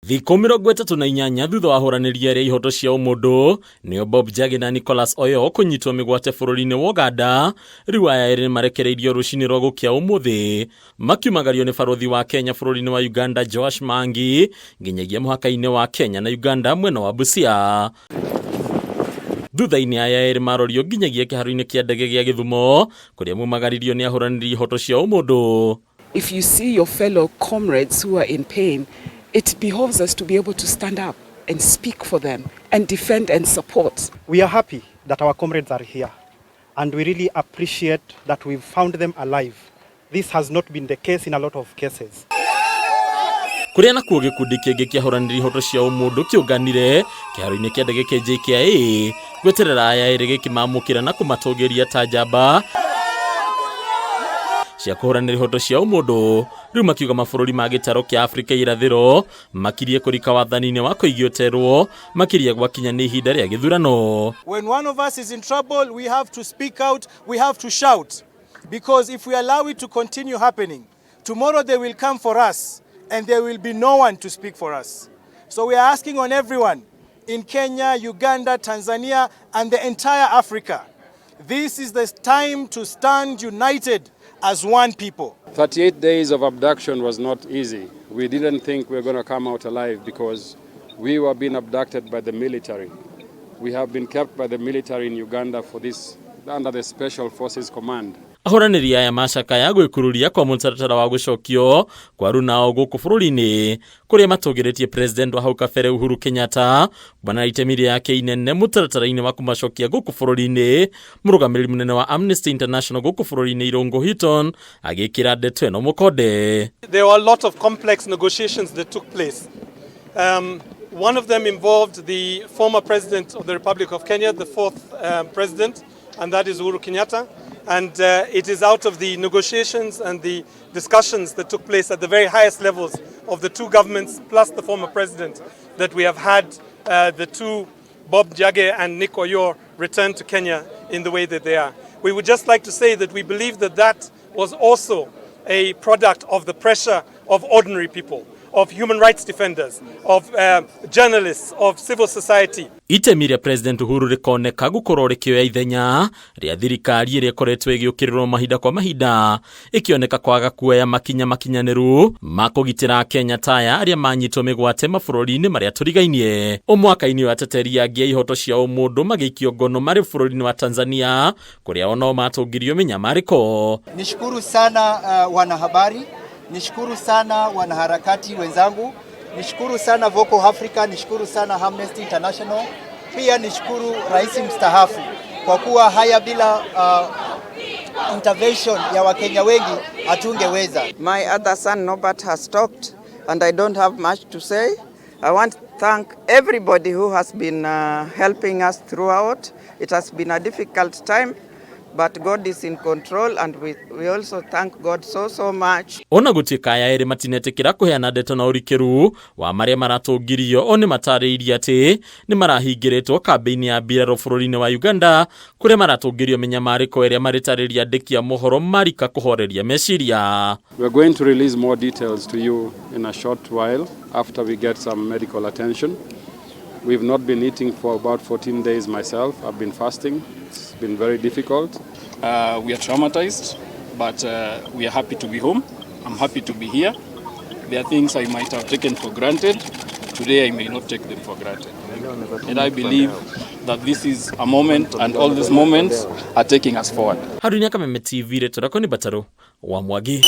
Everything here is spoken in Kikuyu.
Thikũ 38 thutha wa ahũranĩri erĩ a ihoto cia ũmũndũ nĩo Bob Njagi na Nicholas Oyoo kũnyitwo mĩgwate bũrũri-inĩ wa Ũganda, rĩu aya erĩ nĩmarekereirio rũcinĩ rwa gũkĩa ũmũthĩ makiumagario nĩ barũthi wa Kenya bũrũri-inĩ wa Uganda Joash Mangi nginyagia mũhaka-inĩ wa Kenya na Uganda mwena wa Busia. Thutha-inĩ aya erĩ marorio nginyagia kĩharo-inĩ kĩa ndege gĩa Gĩthumo kũrĩa mumagaririo nĩ ahũranĩri ihoto cia ũmũndũ. If you see your fellow comrades who are in pain, it behoves us to be able to stand up and speak for them and defend and support. We are happy that our comrades are here, and we really appreciate that we've found them alive. This has not been the case in a lot of cases. Kũrĩa nakuo gĩkundi kĩngĩ kĩa ahũranĩri ihoto cia ũmũndũ kĩũnganire kĩharo-inĩ kĩa ndege kĩa JKIA gweterera aya erĩ gĩkĩmamũkĩra na kũmatũgĩria ta njamba cia kũhũranĩra ihoto cia ũmũndũ. Rĩu makiuga mabũrũri ma gĩtarũ kĩa Afrika irathĩro makirie kũrika wathani-inĩ wa kũigio terwo makĩria gwakinya nĩ ihinda rĩa gĩthurano. When one of us is in trouble, we have to speak out, we have to shout. Because if we allow it to continue happening, tomorrow they will come for us and there will be no one to speak for us. So we are asking on everyone in Kenya, Uganda, Tanzania, and the entire Africa. This is the time to stand united as one people. 38 days of abduction was not easy. We didn't think we were going to come out alive because we were being abducted by the military. We have been kept by the military in Uganda for this under the Special Forces Command. Ahũranĩri aya macakaya gwĩkururia kwa mũtaratara wa gũcokio kwa runao gũkũ bũrũri-inĩ kũrĩa matũgĩrĩtie president wa hau kabere Uhuru Kenyatta kumana na itemi rĩake inene mũtaratara-inĩ wa kũmacokia gũkũ bũrũri-inĩ. Mũrũgamĩrĩri mũnene wa Amnesty International gũkũ bũrũri-inĩ Irũngũ Hinton agĩkĩra ndeto ĩno mũkonde. There were a lot of complex negotiations that took place. One of them involved the former president of the Republic of Kenya, the fourth president, and that is Uhuru Kenyatta. And it is out of the negotiations and the discussions that took place at the very highest levels of the two governments plus the former president that we have had the two, Bob Njagi and Nick Oyoo, return to Kenya in the way that they are. We would just like to say that we believe that that was also a product of the pressure of ordinary people, of human rights defenders, of journalists, of civil society. Itemi rĩa President Uhuru rĩkoneka gũkorwo rĩkĩoya ithenya rĩa thirikari ĩrĩa ĩkoretwo ĩgĩũkĩrĩrwo mahinda kwa mahinda, ĩkĩoneka kwaga kuoya makinya makinyanĩru ma kũgitĩra Kenya taya arĩa manyitwo mĩgwate mabũrũri-inĩ marĩa tũrigainie. Ũmwaka-inĩ wa ateteri angĩ a ihoto cia ũmũndũ magĩikio ngono marĩ bũrũri-inĩ wa Tanzania kũrĩa onao matũngirio mĩnyamarĩko. Nishukuru sana wanahabari, nishukuru sana wanaharakati wenzangu, nishukuru sana Vocal Africa, nishukuru sana Amnesty International, pia nishukuru rais mstaafu kwa kuwa haya bila intervention ya Wakenya wengi hatungeweza. My other son Norbert has talked and I don't have much to say. I want to thank everybody who has been helping us throughout. It has been a difficult time, but God is in control and we also thank God so, so much. Ona gũtuĩka aya erĩ matinetĩkĩra kũheana ndeto na ũrikĩru wa marĩa maratũngirio, o nĩ matarĩirie atĩ nĩ marahingĩrĩtwo kambĩ-inĩ ya mbirarũ bũrũri-inĩ wa Uganda kũrĩa maratũngĩrio mĩnyamarĩko ĩrĩa marĩtarĩria andĩki a mohoro marika kũhoreria meciria. We are going to release more details to you in a short while after we get some medical attention. We've not been eating for about 14 days myself. I've been fasting. It's been very difficult. We are traumatized, but we are happy to be home. I'm happy to be here. There are things I might have taken for granted. Today I may not take them for granted. And I believe that this is a moment, and all these moments are taking us forward. Haruni Kameme TV, rĩtwa rĩakwa nĩ Batarũ wa Mwangi.